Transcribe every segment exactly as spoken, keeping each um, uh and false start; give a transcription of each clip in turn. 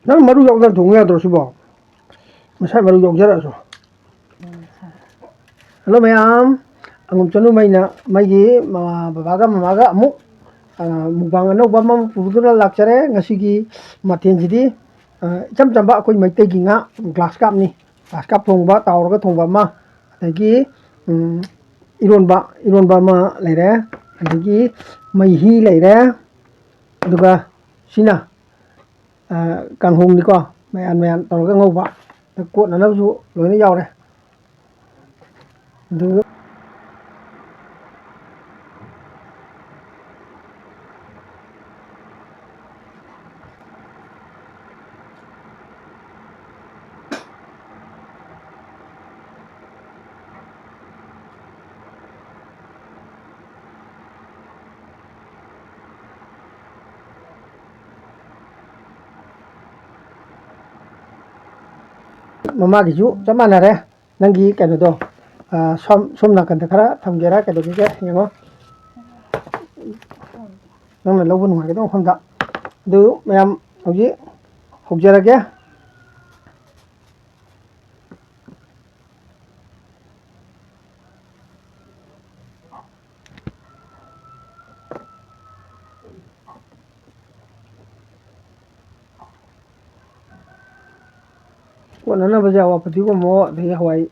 ꯅꯪ ꯃꯔꯨ ꯌꯥꯎꯗꯅ ꯊꯣꯡ ꯌꯥꯗ꯭ꯔꯣ ꯁꯤꯕꯣ? ꯃꯁꯥꯏ ꯃꯔꯨ ꯌꯥꯎꯖꯔꯛꯑꯁꯨ꯫ ꯎꯝ, ꯁꯥꯔꯦ꯫ ꯍꯜꯂꯣ ꯃꯌꯥꯝ, ꯑꯉꯨꯝ ꯆꯅꯨ ꯃꯩꯅ ꯃꯩꯒꯤ ꯃꯃꯥ, ꯕꯕꯥꯒ ꯃꯃꯥꯒ ꯑꯃꯨꯛ, ꯑ, mukbang ꯑꯅꯧꯕ ꯑꯃ ꯄꯨꯗꯨꯅ ꯂꯥꯛꯆꯔꯦ꯫ ꯉꯁꯤꯒꯤ ꯃꯊꯦꯜꯁꯤꯗꯤ, ꯑ, ꯏꯆꯝ ꯆꯝꯕ ꯑꯩꯈꯣꯏ ꯃꯩꯇꯩꯒꯤ ꯉꯥ glass carpꯅꯤ꯫ Glass carp ꯊꯣꯡꯕ, ꯇꯥꯎꯔꯒ ꯊꯣꯡꯕ ꯑꯃ, ꯑꯗꯒꯤ, ꯎꯝ, ꯏꯔꯣꯟꯕ, ꯏꯔꯣꯟꯕ ꯑꯃ ꯂꯩꯔꯦ, ꯑꯗꯒꯤ ꯃꯩꯍꯤ ꯂꯩꯔꯦ, ꯑꯗꯨꯒ ꯁꯤꯅ, ꯑ, ꯀꯥꯡꯍꯧꯅꯤꯀꯣ, ꯃꯌꯥꯟ ꯃꯌꯥꯟ ꯇꯧꯔꯒ ꯉꯧꯕ꯫ ꯀꯣꯠꯅꯅꯕꯁꯨ ꯂꯣꯏꯅ ꯌꯥꯎꯔꯦ꯫ ꯑꯗꯨ ꯃꯃꯥꯒꯤꯁꯨ ꯆꯞ ꯃꯥꯟꯅꯔꯦ꯫ ꯅꯪꯒꯤ ꯀꯩꯅꯣꯗꯣ, ꯑ, ꯁꯣꯝ, ꯁꯣꯝ ꯅꯥꯀꯟꯗ ꯈꯔ ꯊꯝꯒꯦꯔꯥ, ꯀꯩꯗꯧꯒꯦ ꯌꯦꯡꯉꯣ꯫ ꯅꯪꯅ ꯂꯧꯕ ꯅꯨꯡꯉꯥꯏꯒꯗꯕ ꯃꯐꯝꯗ꯫ ꯑꯗꯨ ꯃꯌꯥꯝ ꯍꯧꯖꯤꯛ ꯍꯧꯖꯔꯒꯦ꯫ ꯀꯣꯟꯅꯅꯕꯁꯦ ꯑꯋꯥ ꯐꯗꯤꯒꯣꯝ ꯑꯣ, ꯑꯗꯒꯤ ꯍꯋꯥꯏ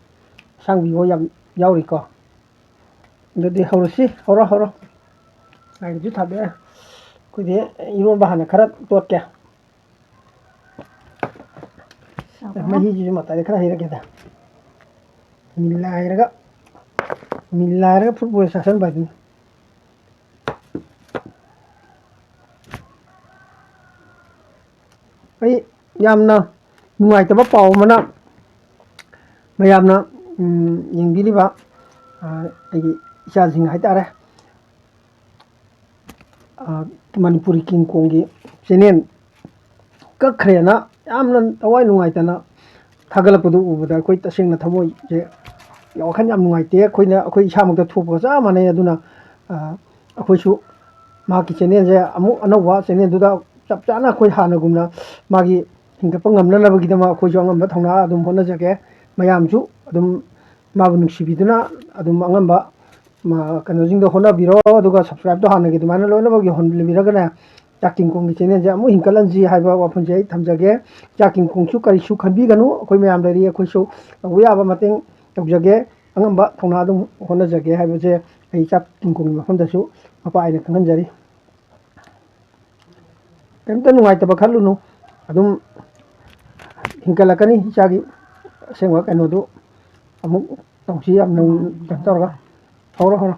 ꯑꯁꯥꯡꯕꯤ ꯑꯣ ꯌꯥꯝ ꯌꯥꯎꯔꯤꯀꯣ꯫ ꯑꯗꯨꯗꯤ ꯍꯧꯔꯁꯤ, ꯍꯧꯔꯣ, ꯍꯧꯔꯣ꯫ ꯂꯥꯏꯒꯤꯁꯨ ꯊꯥꯗꯣꯛꯑꯦ꯫ ꯑꯩꯈꯣꯏꯗꯤ ꯏꯔꯣꯟꯕ ꯍꯥꯟꯅ ꯈꯔ ꯇꯣꯠꯀꯦ꯫ ꯑꯦ, ꯃꯍꯤꯁꯤꯁꯨ ꯃꯇꯥꯏꯗ ꯈꯔ ꯍꯩꯔꯛꯀꯦꯗ꯫ ꯃꯤꯂꯥꯏꯔꯒ, ꯃꯤꯂꯥꯏꯔꯒ ꯐꯨꯠꯕꯣꯜ ꯆꯥꯁꯟꯕ ꯍꯥꯏꯗꯨꯅꯤ꯫ ꯑꯩ ꯌꯥꯝꯅ ꯅꯨꯡꯉꯥꯏꯇꯕ ꯄꯥꯎ ꯑꯃꯅ, ꯃꯌꯥꯝꯅ, ꯎꯝ, ꯌꯦꯡꯕꯤꯔꯤꯕ, ꯑ, ꯑꯩꯒꯤ ꯏꯆꯥꯁꯤꯡ ꯍꯥꯏꯇꯥꯔꯦ, ꯑ, ꯃꯅꯤꯄꯨꯔꯤ ꯀꯤꯡ ꯀꯣꯡꯒꯤ channel ꯀꯛꯈ꯭ꯔꯦꯅ ꯌꯥꯝꯅ ꯊꯋꯥꯏ ꯅꯨꯡꯉꯥꯏꯇꯅ ꯊꯥꯒꯠꯂꯛꯄꯗꯨ ꯎꯕꯗ ꯑꯩꯈꯣꯏ ꯇꯁꯦꯡꯅ ꯊꯃꯣꯏꯁꯦ ꯋꯥꯈꯜ ꯌꯥꯝ ꯅꯨꯡꯉꯥꯏꯇꯦ꯫ ꯑꯩꯈꯣꯏꯅ, ꯑꯩꯈꯣꯏ ꯏꯁꯥꯃꯛꯇ ꯊꯣꯛꯄꯒ ꯆꯞ ꯃꯥꯟꯅꯩ꯫ ꯑꯗꯨꯅ, ꯑ, ꯑꯩꯈꯣꯏꯁꯨ ꯃꯍꯥꯛꯀꯤ channelꯁꯦ ꯑꯃꯨꯛ ꯑꯅꯧꯕ channelꯗꯨꯗ ꯆꯞ ꯆꯥꯅ ꯑꯩꯈꯣꯏ ꯍꯥꯟꯅꯒꯨꯝꯅ ꯃꯥꯒꯤ ꯍꯤꯡꯒꯠꯄ ꯉꯝꯅꯅꯕꯒꯤꯗꯃꯛ ꯑꯩꯈꯣꯏꯁꯨ ꯑꯉꯝꯕ ꯊꯧꯅꯥ ꯑꯗꯨꯝ ꯍꯣꯠꯅꯖꯒꯦ꯫ ꯃꯌꯥꯝꯁꯨ ꯑꯗꯨꯝ ꯃꯥꯕꯨ ꯅꯨꯡꯁꯤꯕꯤꯗꯨꯅ ꯑꯗꯨꯝ ꯑꯉꯝꯕ, ꯃ-, ꯀꯩꯅꯣꯁꯤꯡꯗꯣ ꯍꯣꯠꯅꯕꯤꯔꯣ꯫ ꯑꯗꯨꯒ subscribe ꯇꯣ ꯍꯥꯟꯅꯒꯤ ꯑꯗꯨꯃꯥꯏꯅ ꯂꯣꯏꯅꯃꯛ ꯌꯧꯍꯟꯕꯤꯔꯒꯅꯦ, ꯆꯥꯛ ꯀꯤꯡ ꯀꯣꯡꯒꯤ channel ꯁꯦ ꯑꯃꯨꯛ ꯍꯤꯡꯒꯠꯍꯟꯁꯤ ꯍꯥꯏꯕ ꯋꯥꯐꯝꯁꯦ ꯑꯩ ꯊꯝꯖꯒꯦ꯫ ꯆꯥꯛ ꯀꯤꯡ ꯀꯣꯡꯁꯨ ꯀꯔꯤꯁꯨ ꯈꯟꯕꯤꯒꯅꯨ, ꯑꯩꯈꯣꯏ ꯃꯌꯥꯝ ꯂꯩꯔꯤ, ꯑꯩꯈꯣꯏꯁꯨ ꯇꯧꯕ ꯌꯥꯕ ꯃꯇꯦꯡ ꯇꯧꯖꯒꯦ, ꯑꯉꯝꯕ ꯊꯧꯅꯥ ꯑꯗꯨꯝ ꯍꯣꯠꯅꯖꯒꯦ ꯍꯥꯏꯕꯁꯦ ꯑꯩ ꯆꯥꯛ ꯀꯤꯡ ꯀꯣꯡꯒꯤ ꯃꯐꯝꯗꯁꯨ ꯃꯄꯥ ꯑꯩꯅ ꯈꯪꯍꯟꯖꯔꯤ꯫ ꯀꯩꯝꯇ ꯅꯨꯡꯉꯥꯏꯇꯕ ꯈꯜꯂꯨꯅꯨ, ꯑꯗꯨꯝ ꯍꯤꯡꯒꯠꯂꯛꯀꯅꯤ꯫ ꯏꯆꯥꯒꯤ ꯑꯁꯦꯡꯕ ꯀꯩꯅꯣꯗꯨ ꯑꯃꯨꯛ ꯇꯧꯁꯤ, ꯌꯥꯝ ꯅꯧ-, ꯀꯩꯅꯣ ꯇꯧꯔꯒ꯫ ꯍꯧꯔꯣ, ꯍꯧꯔꯣ꯫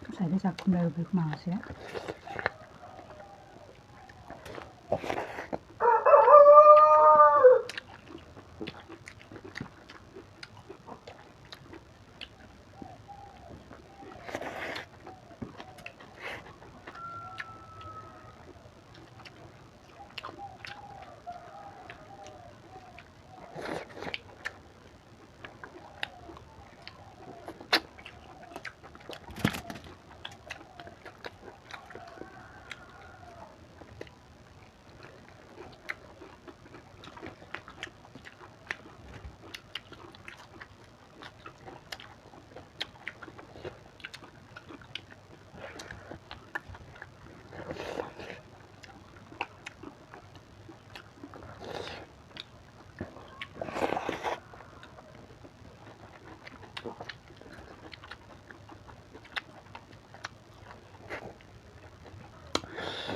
ꯉꯁꯥꯏꯗꯩ ꯆꯥꯛ ꯊꯨꯝ ꯂꯩꯔꯨꯕꯩ ꯍꯨꯃꯥꯡꯁꯦ꯫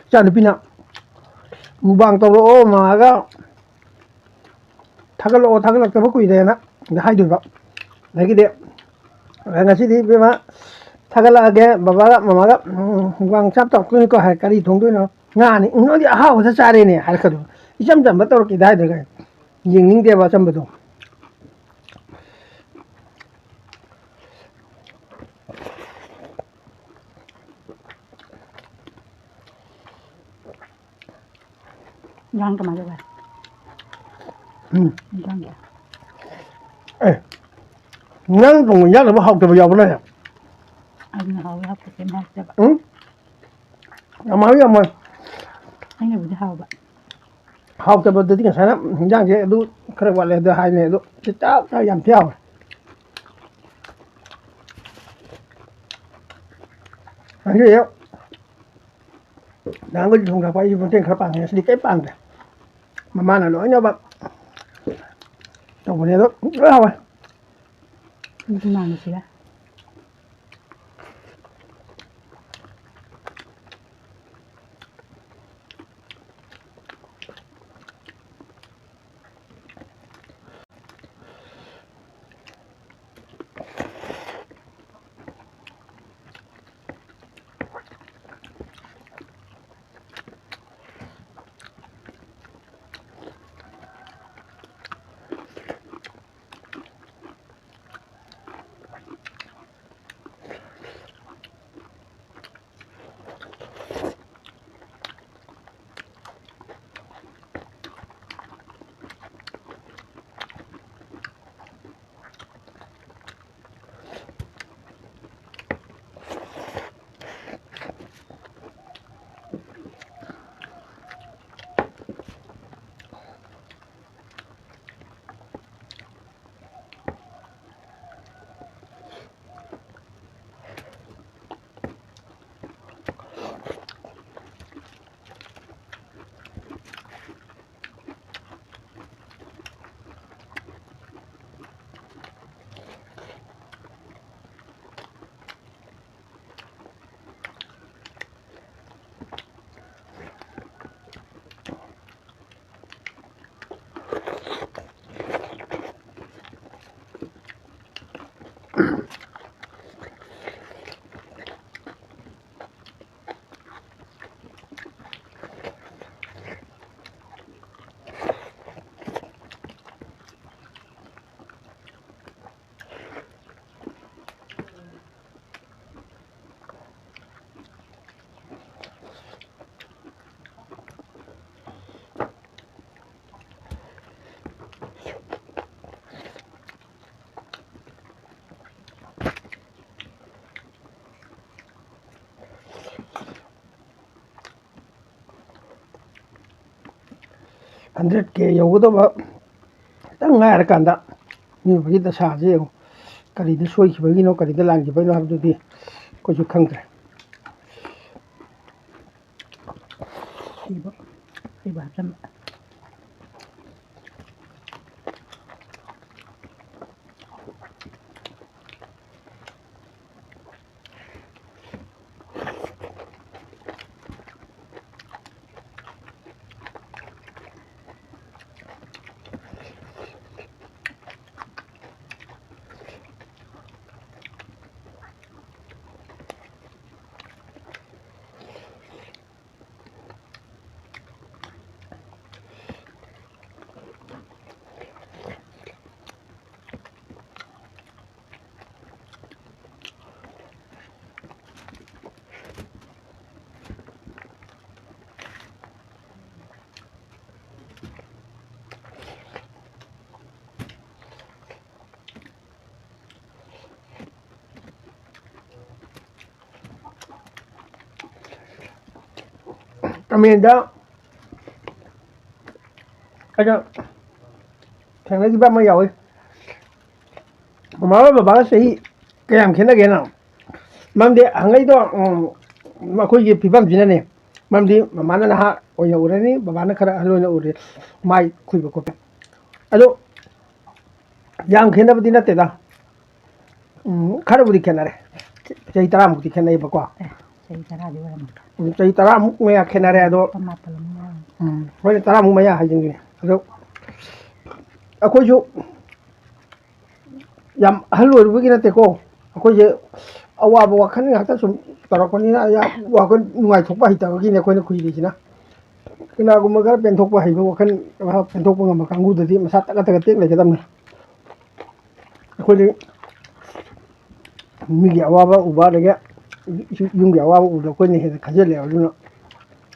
ꯏꯆꯥꯅꯨꯄꯤꯅ "ꯃꯨꯛꯕꯥꯡ ꯇꯧꯔꯛꯑꯣ ꯃꯥꯒ, ꯊꯥꯒꯠꯂꯛꯑꯣ, ꯊꯥꯒꯠꯂꯛꯇꯕ ꯀꯨꯏꯔꯦꯅ" ꯍꯥꯏꯗꯣꯏꯕ꯫ ꯑꯗꯒꯤꯗꯤ ꯉꯁꯤꯗꯤ ꯏꯕꯦꯝꯃ ꯊꯥꯒꯠꯂꯛꯑꯒꯦ, ꯕꯕꯥꯒ ꯃꯃꯥꯒ, "ꯎꯝ, ꯃꯨꯛꯕꯥꯡ ꯆꯥꯕ ꯇꯧꯔꯛꯇꯣꯏꯅꯤꯀꯣ" ꯍꯥꯏ, "ꯀꯔꯤ ꯊꯣꯡꯗꯣꯏꯅꯣ?" "ꯉꯥꯅꯤ"꯫ "ꯎꯝ, ꯅꯣꯏꯗꯤ ꯑꯍꯥꯎꯕꯗ ꯆꯥꯔꯦꯅꯦ" ꯍꯥꯏꯔꯛꯀꯗꯣꯏꯕ꯫ ꯏꯆꯝ ꯆꯝꯕ ꯇꯧꯔꯛꯀꯦꯗ ꯍꯥꯏꯗ꯭ꯔꯒ ꯌꯦꯡꯅꯤꯡꯗꯦꯕ ꯑꯆꯝꯕꯗꯣ꯫ ꯏꯟꯖꯥꯡ ꯀꯃꯥꯏ ꯇꯧꯒꯦ? ꯎꯝ꯫ ꯏꯟꯖꯥꯡꯗꯤ? ꯑꯦ, ꯅꯪ ꯊꯣꯡꯕ ꯏꯟꯖꯥꯡꯗꯕꯨ ꯍꯥꯎꯇꯕ ꯌꯥꯎꯕ꯭ꯔꯥꯅꯦ? ꯑꯗꯨꯅ ꯍꯥꯎꯋꯤ ꯍꯥꯎꯇꯦ ꯀꯩꯝ ꯍꯥꯏꯔꯛꯇꯦꯕ꯫ ꯎꯝ? ꯌꯥꯝ ꯍꯥꯎꯋꯤ, ꯌꯥꯝ ꯍꯥꯎꯋꯤ꯫ ꯑꯩꯅꯕꯨꯗꯤ ꯍꯥꯎꯕ꯫ ꯍꯥꯎꯇꯕꯗꯗꯤ ꯉꯁꯥꯏꯅ ꯏꯟꯖꯥꯡꯁꯦ ꯑꯗꯨ ꯈꯔ ꯋꯥꯠꯂꯦ ꯑꯗꯨ ꯍꯥꯏꯅꯦ, ꯑꯗꯨ ꯈꯤꯇꯪ ꯌꯥꯝ ꯊꯤ ꯍꯥꯎꯋꯦ꯫ ꯉꯁꯤꯗꯤ ꯅꯍꯥꯟꯈꯩꯗꯤ ꯊꯣꯡ ꯊꯥꯛꯄ ꯑꯩꯁꯨ ꯃꯇꯦꯡ ꯈꯔ ꯄꯥꯡꯉꯦ, ꯉꯁꯤꯗꯤ ꯀꯔꯤꯝ ꯄꯥꯡꯗ꯭ꯔꯦ꯫ ꯃꯃꯥꯅ ꯂꯣꯏꯅꯃꯛ ꯇꯧꯕꯅꯦ, ꯑꯗꯣ ꯂꯣꯏ ꯍꯥꯎꯋꯦ꯫ ꯑꯗꯨꯗꯤ ꯃꯥꯟꯅꯁꯤꯔ? ꯍꯟꯗ꯭ꯔꯦꯠ ꯀꯦ ꯌꯧꯒꯗꯕ ꯈꯤꯇꯪ ꯉꯥꯏꯔꯀꯥꯟꯗ ꯃꯤꯑꯣꯏꯕꯒꯤ ꯗꯁꯥꯁꯦ ꯌꯦꯡꯉꯨ, ꯀꯔꯤꯗ ꯁꯣꯏꯈꯤꯕꯒꯤꯅꯣ, ꯀꯔꯤꯗ ꯂꯥꯟꯈꯤꯕꯒꯤꯅꯣ ꯍꯥꯏꯕꯗꯨꯗꯤ ꯑꯩꯈꯣꯏꯁꯨ ꯈꯪꯗ꯭ꯔꯦ꯫ ꯁꯤꯕ, ꯁꯤꯕ ꯍꯥꯞꯆꯟꯕ꯫ ꯀꯃꯦꯟꯗ ꯑꯩꯅ ꯊꯦꯡꯅꯈꯤꯕ ꯑꯃ ꯌꯥꯎꯏ꯫ ꯃꯃꯥꯒ ꯕꯕꯥꯒ ꯆꯍꯤ ꯀꯌꯥꯝ ꯈꯦꯠꯅꯒꯦꯅ? ꯃꯔꯝꯗꯤ ꯑꯍꯟꯈꯩꯗꯣ, ꯎꯝ, ꯃꯈꯣꯏꯒꯤ ꯐꯤꯕꯝꯁꯤꯅꯅꯦ꯫ ꯃꯔꯝꯗꯤ ꯃꯃꯥꯅ ꯅꯍꯥ ꯑꯣꯏꯅ ꯎꯔꯅꯤ, ꯕꯕꯥꯅ ꯈꯔ ꯑꯍꯜ ꯑꯣꯏꯅ ꯎꯔꯦ, ꯃꯥꯏ ꯈꯨꯏꯕ ꯈꯣꯠꯄ꯫ ꯑꯗꯣ ꯌꯥꯝ ꯈꯦꯠꯅꯕꯗꯤ ꯅꯠꯇꯦꯗ꯫ ꯎꯝ, ꯈꯔꯕꯨꯗꯤ ꯈꯦꯠꯅꯔꯦ꯫ ꯆꯍꯤ ꯇꯔꯥꯃꯨꯛꯇꯤ ꯈꯦꯠꯅꯩꯌꯦꯕꯀꯣ꯫ ꯑꯦ, ꯆꯍꯤ ꯇꯔꯥꯗꯤ ꯑꯣꯏꯔꯝꯃꯣꯏ꯫ ꯎꯝ, ꯆꯍꯤ ꯇꯔꯥꯃꯨꯛ ꯃꯌꯥ ꯈꯦꯠꯅꯔꯦ ꯑꯗꯣ꯫ ꯃꯥꯄꯜ ꯑꯃ ꯑꯣꯏꯔꯝꯃꯣꯏ꯫ ꯎꯝ, ꯍꯣꯏꯅꯦ, ꯇꯔꯥꯃꯨꯛ ꯃꯌꯥ ꯍꯥꯏꯖꯤꯟꯈ꯭ꯔꯦ꯫ ꯑꯗꯣ ꯑꯩꯈꯣꯏꯁꯨ ꯌꯥꯝ ꯑꯍꯜ ꯑꯣꯏꯔꯨꯕꯒꯤ ꯅꯠꯇꯦꯀꯣ꯫ ꯑꯩꯈꯣꯏꯁꯦ ꯑꯋꯥꯕ ꯋꯥꯈꯜ ꯉꯥꯛꯇ ꯁꯨꯝ ꯇꯧꯔꯛꯄꯅꯤꯅ, ꯌꯥꯝ ꯋꯥꯈꯜ ꯅꯨꯡꯉꯥꯏꯊꯣꯛꯄ ꯍꯩꯇꯕꯒꯤꯅꯦ ꯑꯩꯈꯣꯏꯅ ꯈꯨꯏꯔꯤꯁꯤꯅ꯫ ꯀꯅꯥꯒꯨꯝꯕ ꯈꯔ ꯄꯦꯟꯊꯣꯛꯄ ꯍꯩꯕ ꯋꯥꯈꯜ, ꯄꯦꯟꯊꯣꯛꯄ ꯉꯝꯕ ꯀꯥꯡꯕꯨꯗꯗꯤ ꯃꯁꯥ ꯇꯒꯠ ꯇꯒꯠ ꯇꯦꯛ ꯂꯩꯒꯗꯕꯅꯤ꯫ ꯑꯩꯈꯣꯏꯗꯤ ꯃꯤꯒꯤ ꯑꯋꯥꯕ ꯎꯕ, ꯑꯗꯒꯤ ꯌꯨꯝꯒꯤ ꯑꯋꯥꯕ ꯎꯕꯗ ꯑꯩꯈꯣꯏꯅ ꯍꯦꯟꯅ ꯈꯟꯖꯤꯜꯂꯦꯕ꯫ ꯑꯗꯨꯅ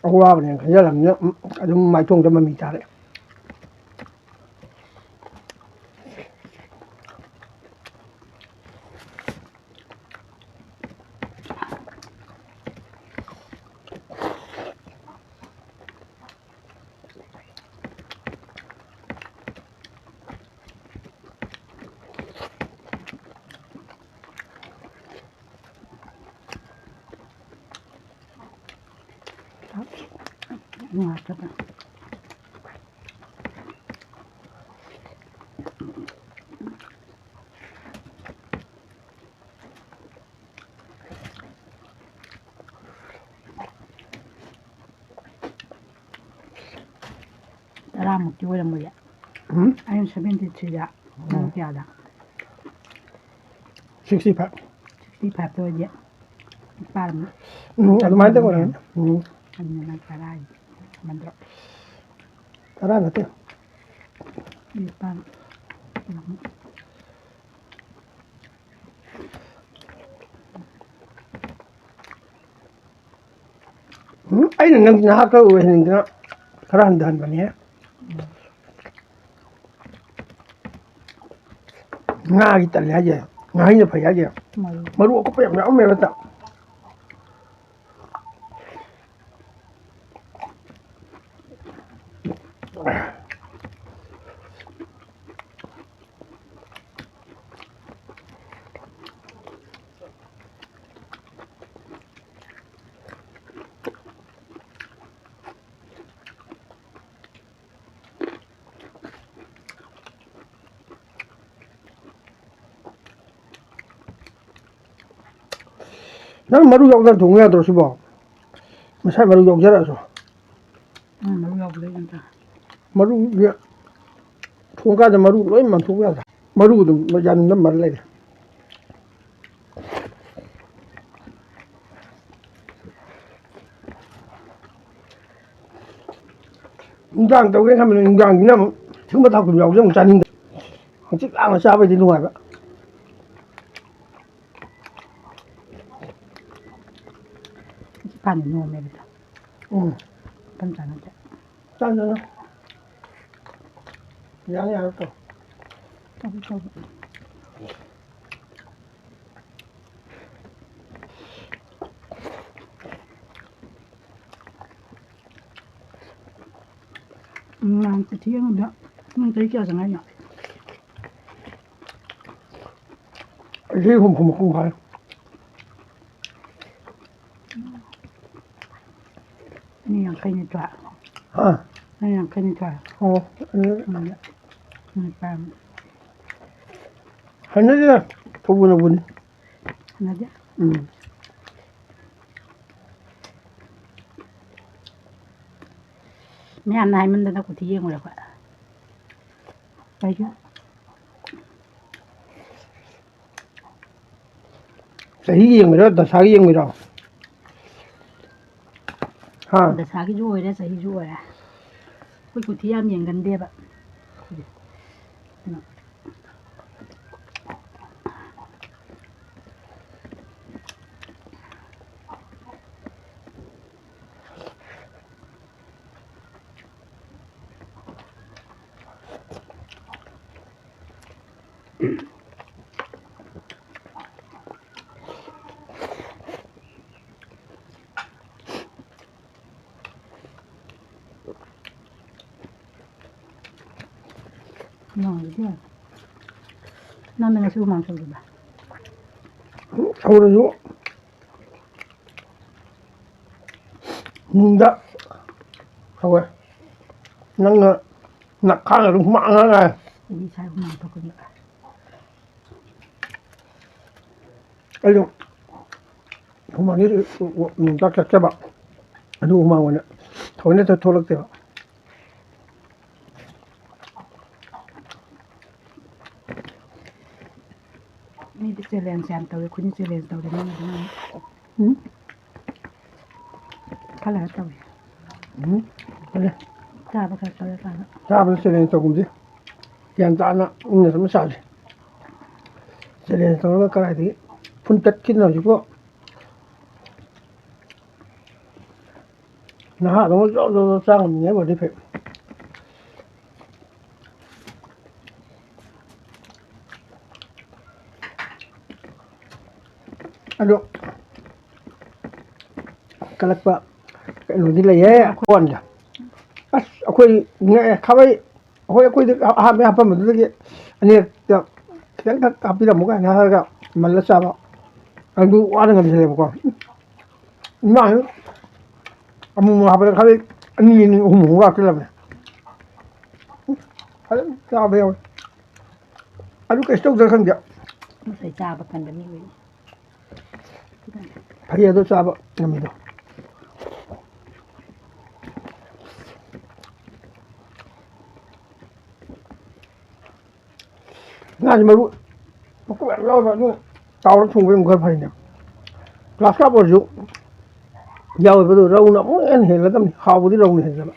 ꯑꯋꯥꯕꯅꯦꯅ ꯈꯟꯖꯤꯜꯂꯕꯅꯤꯅ ꯑꯗꯨꯝ ꯃꯥꯏꯊꯣꯡꯗ ꯃꯃꯤ ꯇꯥꯔꯦ꯫ ꯅꯨꯡꯉꯥꯏꯇꯕ꯫ ꯇꯔꯥꯃꯨꯛꯇꯤ ꯑꯣꯏꯔꯝꯃꯣꯏꯌꯦ꯫ ꯎꯝ꯫ ꯑꯩꯅ ꯁꯚꯦꯟꯇꯤ ꯊ꯭ꯔꯤꯗ, ꯅꯪ ꯎꯝ꯫ ꯀꯌꯥꯗ? Sixty five. ꯁꯤꯛꯁꯇꯤ ꯐꯥꯏꯚꯇ ꯑꯣꯏꯗꯤ ꯅꯤꯄꯥꯜꯃꯨꯛ꯫ ꯎꯝ, ꯑꯗꯨꯃꯥꯏꯅ ꯇꯧꯔꯝꯒꯅꯤ꯫ ꯎꯝ꯫ ꯑꯗꯨꯅ ꯅꯪ ꯇꯔꯥ ꯍꯦꯟꯃꯟꯗ꯭ꯔꯣ? ꯇꯔꯥ ꯅꯠꯇꯦ꯫ ꯅꯤꯄꯥꯜ꯫ ꯎꯝ꯫ ꯎꯝ, ꯑꯩꯅ ꯅꯪ ꯅꯍꯥ ꯈꯔ ꯑꯣꯏꯍꯟꯅꯤꯡꯗꯅ ꯈꯔ ꯍꯟꯊꯍꯟꯕꯅꯦ꯫ ꯉꯥꯒꯤ ꯇꯜꯂꯦ ꯍꯥꯏꯁꯦ, ꯉꯥꯍꯩꯅ ꯐꯩ ꯍꯥꯏꯁꯦ꯫ ꯃꯔꯨ꯫ ꯃꯔꯨ ꯑꯀꯨꯞꯄ ꯌꯥꯝ ꯌꯥꯎꯔꯝꯃꯦꯕ ꯍꯦꯛꯇ꯫ ꯅꯪ ꯃꯔꯨ ꯌꯥꯎꯗꯅ ꯊꯣꯡ ꯌꯥꯗ꯭ꯔꯣ ꯁꯤꯕꯣ? ꯃꯁꯥꯏ ꯃꯔꯨ ꯌꯥꯎꯖꯔꯛꯑꯁꯨ꯫ ꯎꯝ, ꯃꯔꯨ ꯌꯥꯎꯕꯗꯩ ꯑꯗꯨꯝ ꯆꯥ꯫ ꯃꯔꯨꯁꯦ ꯊꯣꯡꯀꯥꯟꯗ ꯃꯔꯨ ꯂꯣꯏ ꯃꯟꯊꯣꯛ ꯌꯥꯗ꯭ꯔꯥ? ꯃꯔꯨ ꯑꯗꯨꯝ ꯌꯥꯅꯤꯡꯗ ꯃꯔ ꯂꯩꯔꯦ꯫ ꯅꯨꯡꯗꯥꯡ ꯇꯧꯒꯦ ꯈꯟꯕꯅꯦ, ꯅꯨꯡꯗꯥꯡꯁꯤꯅ ꯑꯃꯨꯛ ꯁꯨꯝꯕ ꯊꯥꯎ ꯊꯨꯝ ꯌꯥꯎꯕꯁꯦ ꯑꯃꯨꯛ ꯆꯥꯅꯤꯡꯗꯦ꯫ ꯍꯪꯆꯤꯠ ꯂꯥꯡꯅ ꯆꯥꯕꯩꯗꯤ ꯅꯨꯡꯉꯥꯏꯕ꯫ ꯍꯧꯖꯤꯛꯀꯥꯟꯗꯤ ꯅꯣꯝꯃꯦꯕ꯫ ꯎꯝ꯫ ꯏꯆꯝ ꯆꯥꯅꯗꯦ꯫ ꯆꯥꯅ ꯌꯥꯅꯤ ꯌꯥꯔꯣꯏ ꯇꯧ꯫ ꯇꯧ, ꯇꯧ꯫ ꯎꯝ, ꯅꯍꯥꯟ ꯀꯨꯊꯤ ꯌꯦꯡꯕꯗ ꯅꯪ ꯆꯍꯤ ꯀꯌꯥ ꯆꯪꯉꯛꯏꯅꯣ? ꯑꯩ ꯆꯍꯤ ꯍꯨꯝꯐꯨ ꯃꯄꯨꯡ ꯐꯥꯔꯦ꯫ ꯑꯅꯤ ꯌꯥꯝ ꯌꯥꯡꯈꯩꯅꯤꯊꯣꯏ꯫ ꯍꯥ? ꯅꯪ ꯌꯥꯡꯈꯩꯅꯤꯊꯣꯏ꯫ ꯑꯣ, ꯑꯗꯨ ꯎꯝ꯫ ꯅꯤꯄꯥꯟ꯫ ꯍꯩꯅꯗꯦꯗ, ꯊꯧꯕꯅꯕꯨꯅꯤ꯫ ꯍꯩꯅꯗꯦ꯫ ꯎꯝ꯫ ꯃꯌꯥꯝꯅ ꯍꯥꯏꯃꯟꯗꯅ ꯀꯨꯊꯤ ꯌꯦꯡꯉꯨꯔꯦ ꯑꯩꯈꯣꯏ꯫ ꯀꯩꯒꯤ? ꯆꯍꯤꯒꯤ ꯌꯦꯡꯉꯤꯔꯣ, ꯗꯁꯥꯒꯤ ꯌꯦꯡꯉꯤꯔꯣ? ꯍꯥ? ꯗꯁꯥꯒꯤꯁꯨ ꯑꯣꯏꯔꯦ, ꯆꯍꯤꯁꯨ ꯑꯣꯏꯔꯦ꯫ ꯑꯩꯈꯣꯏ ꯀꯨꯊꯤ ꯌꯥꯝ ꯌꯦꯡꯒꯟꯗꯦꯕ꯫ ꯅꯪꯗꯤ? ꯅꯪꯅ ꯉꯁꯤ ꯍꯨꯃꯥꯡ ꯁꯧꯔꯤꯕ? ꯁꯧꯔꯁꯨ ꯅꯨꯡꯗ ꯁꯧꯋꯦ꯫ ꯅꯪꯅ ꯅꯈꯥꯗ ꯑꯗꯨꯝ ꯍꯨꯃꯥꯡ ꯑꯉꯥꯡ ꯉꯥꯏ꯫ ꯑꯩꯗꯤ ꯏꯁꯥ ꯍꯨꯃꯥꯡ ꯊꯣꯛꯄꯒꯤ꯫ ꯑꯩꯗꯣ ꯍꯨꯃꯥꯡꯗꯤ ꯅꯣꯡ ꯆꯥꯛ ꯆꯠꯆꯕ꯫ ꯑꯗꯨ ꯍꯨꯃꯥꯡ ꯑꯣꯏꯅ ꯊꯑꯣꯏꯅ ꯊꯣꯛꯂꯛꯇꯦꯕ꯫ ꯃꯤꯗꯤ challenge ꯌꯥꯝ ꯇꯧꯋꯦ, ꯑꯩꯈꯣꯏꯗꯤ challenge ꯇꯧꯗꯦ, ꯅꯪꯅ ꯑꯗꯨꯝ ꯍꯥꯏ꯫ ꯎꯝ? ꯈꯔ ꯂꯩꯔ ꯇꯧꯋꯦ꯫ ꯎꯝ? ꯐꯔꯦ꯫ ꯆꯥꯕ ꯈꯔ ꯇꯧꯔ ꯀꯥꯟꯗ꯫ ꯆꯥꯕꯗ challenge ꯇꯧꯒꯨꯝꯁꯤ꯫ ꯒ꯭ꯌꯥꯟ ꯇꯥꯅ ꯏꯪꯅ ꯇꯞꯅ ꯆꯥꯁꯤ꯫ Challenge ꯇꯧꯔꯒ ꯀꯗꯥꯏꯗꯒꯤ ꯐꯨꯟ ꯇꯠꯈꯤꯗꯅ ꯍꯧꯖꯤꯛꯄꯨ꯫ ꯅꯍꯥꯗꯧꯅ ꯖꯣꯔ ꯖꯣꯔ ꯖꯣꯔ ꯆꯥ ꯉꯝꯃꯤꯉꯥꯏ ꯑꯣꯏꯔꯗꯤ ꯐꯩ꯫ ꯑꯗꯣ ꯀꯜꯂꯛꯄ ꯀꯩꯅꯣꯗꯤ ꯂꯩꯌꯦ, ꯀꯣꯟꯁꯦ꯫ ꯑꯁ, ꯑꯩꯈꯣꯏ ꯉꯛꯑꯦ꯫ ꯈꯥꯕꯩ, ꯑꯩꯈꯣꯏ, ꯑꯩꯈꯣꯏꯗ ꯑꯍꯥꯟꯕ ꯍꯥꯞꯄꯝꯕꯗꯨꯗꯒꯤ ꯑꯅꯤꯔꯛꯇ ꯈꯤꯇꯪꯈꯛ ꯍꯥꯞꯄꯤꯔꯝꯃꯨ ꯀꯥꯏꯅ ꯍꯥꯏꯔꯒ ꯃꯜꯂ ꯆꯥꯕ꯫ ꯑꯗꯨ ꯋꯥꯅ ꯉꯝꯖꯩꯌꯦꯕꯀꯣ꯫ ꯏꯃꯥ, ꯑꯃꯨꯛ ꯑꯃꯨꯛ ꯍꯥꯞꯄꯗ ꯈꯔ ꯑꯅꯤ ꯑꯅꯤ ꯑꯍꯨꯝ ꯑꯍꯨꯝ ꯂꯥꯛꯁꯤꯜꯂꯕꯅꯦ꯫ ꯐꯖꯅ ꯆꯥꯕ ꯌꯥꯎꯋꯦ꯫ ꯑꯗꯨ ꯀꯩꯁꯨ ꯇꯧꯗ꯭ꯔꯥ ꯈꯪꯗꯦ꯫ ꯃꯁꯩ ꯆꯥꯕ ꯀꯟꯕ ꯃꯤ ꯑꯣꯏꯅꯤ꯫ ꯐꯩ ꯑꯗꯣ ꯆꯥꯕ ꯉꯝꯃꯤꯗꯣ꯫ ꯉꯥꯁꯦ ꯃꯔꯨ ꯃꯀꯨ ꯌꯥꯝ ꯌꯥꯎꯋꯦꯕ, ꯑꯗꯨꯅ ꯇꯥꯎꯔ ꯊꯣꯡꯕ ꯑꯃꯨꯛ ꯈꯔ ꯐꯩꯅꯦ꯫ ꯒ꯭ꯂꯥꯁ ꯀꯥꯞ ꯑꯣꯏꯔꯁꯨ ꯌꯥꯎꯋꯦꯕ, ꯑꯗꯨ ꯔꯧꯅ ꯑꯃꯨꯛ ꯍꯦꯟꯅ ꯍꯦꯜꯂꯗꯕꯅꯤ, ꯍꯥꯎꯕꯗꯤ ꯔꯧꯅ ꯍꯦꯟꯖꯕ꯫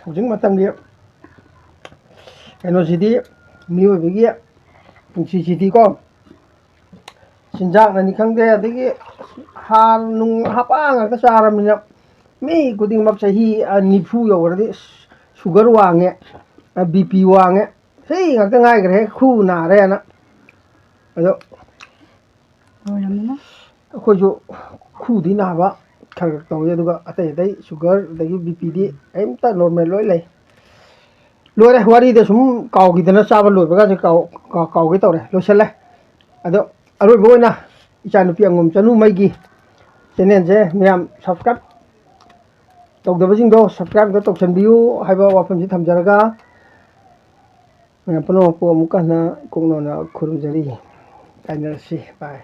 ꯍꯧꯖꯤꯛ ꯃꯇꯝꯒꯤ ꯀꯩꯅꯣꯁꯤꯗꯤ, ꯃꯤꯑꯣꯏꯕꯒꯤ ꯄꯨꯟꯁꯤꯁꯤꯗꯤꯀꯣ, ꯆꯤꯟꯖꯥꯛꯅꯅꯤ ꯈꯪꯗꯦ, ꯑꯗꯒꯤ ꯍꯥꯔ ꯅꯨꯡ ꯍꯥꯞꯄ ꯉꯥꯛꯇ ꯆꯥꯔꯕꯅꯤꯅ, ꯃꯤ ꯈꯨꯗꯤꯡꯃꯛ ꯆꯍꯤ, ꯑ, ꯅꯤꯐꯨ ꯌꯧꯈ꯭ꯔꯗꯤ, ꯑꯁ, ꯁꯨꯒꯔ ꯋꯥꯡꯉꯦ, ꯑ, ꯕꯤ ꯄꯤ ꯋꯥꯡꯉꯦ, ꯁꯤ ꯉꯥꯛꯇ ꯉꯥꯏꯈ꯭ꯔꯦ, ꯈꯨ ꯅꯥꯔꯦꯅ꯫ ꯑꯗꯣ ꯂꯣꯏꯔꯝꯃꯤꯅ꯫ ꯑꯩꯈꯣꯏꯁꯨ ꯈꯨꯗꯤ ꯅꯥꯕ ꯈꯔ ꯈꯔ ꯇꯧꯏ, ꯑꯗꯨꯒ ꯑꯇꯩ ꯑꯇꯩ ꯁꯨꯒꯔ ꯑꯗꯒꯤ ꯕꯤ ꯄꯤꯗꯤ ꯀꯔꯤꯝꯇ ꯅꯣꯔꯃꯦꯜ ꯂꯣꯏ ꯂꯩ꯫ ꯂꯣꯏꯔꯦ, ꯋꯥꯔꯤꯗ ꯁꯨꯝ ꯀꯥꯎꯈꯤꯗꯅ, ꯆꯥꯕ ꯂꯣꯏꯕꯒꯁꯦ ꯀꯥꯎ-, ꯀꯥꯎ-, ꯀꯥꯎꯒꯦ ꯇꯧꯔꯦ, ꯂꯣꯏꯁꯤꯜꯂꯦ꯫ ꯑꯗꯣ ꯑꯔꯣꯏꯕ ꯑꯣꯏꯅ ꯏꯆꯥꯅꯨꯄꯤ ꯑꯉꯣꯝ ꯆꯅꯨꯃꯩꯒꯤ ꯆꯦꯅꯦꯜꯁꯦ ꯃꯌꯥꯝ ꯁꯕꯁꯀ꯭ꯔꯥꯏꯕ ꯇꯧꯗꯕꯁꯤꯡꯗꯣ ꯁꯕꯁꯀ꯭ꯔꯥꯏꯕꯇꯣ ꯇꯧꯁꯟꯕꯤꯌꯨ ꯍꯥꯏꯕ ꯋꯥꯐꯝꯁꯤ ꯊꯝꯖꯔꯒ, ꯃꯌꯥꯝ ꯄꯨꯝꯅꯃꯛꯄꯨ ꯑꯃꯨꯛꯀ ꯍꯟꯅ ꯏꯀꯣꯛꯅꯧꯅ ꯈꯨꯔꯨꯝꯖꯔꯤ꯫ ꯀꯥꯏꯅꯔꯁꯤ꯫ ꯕꯥꯏ꯫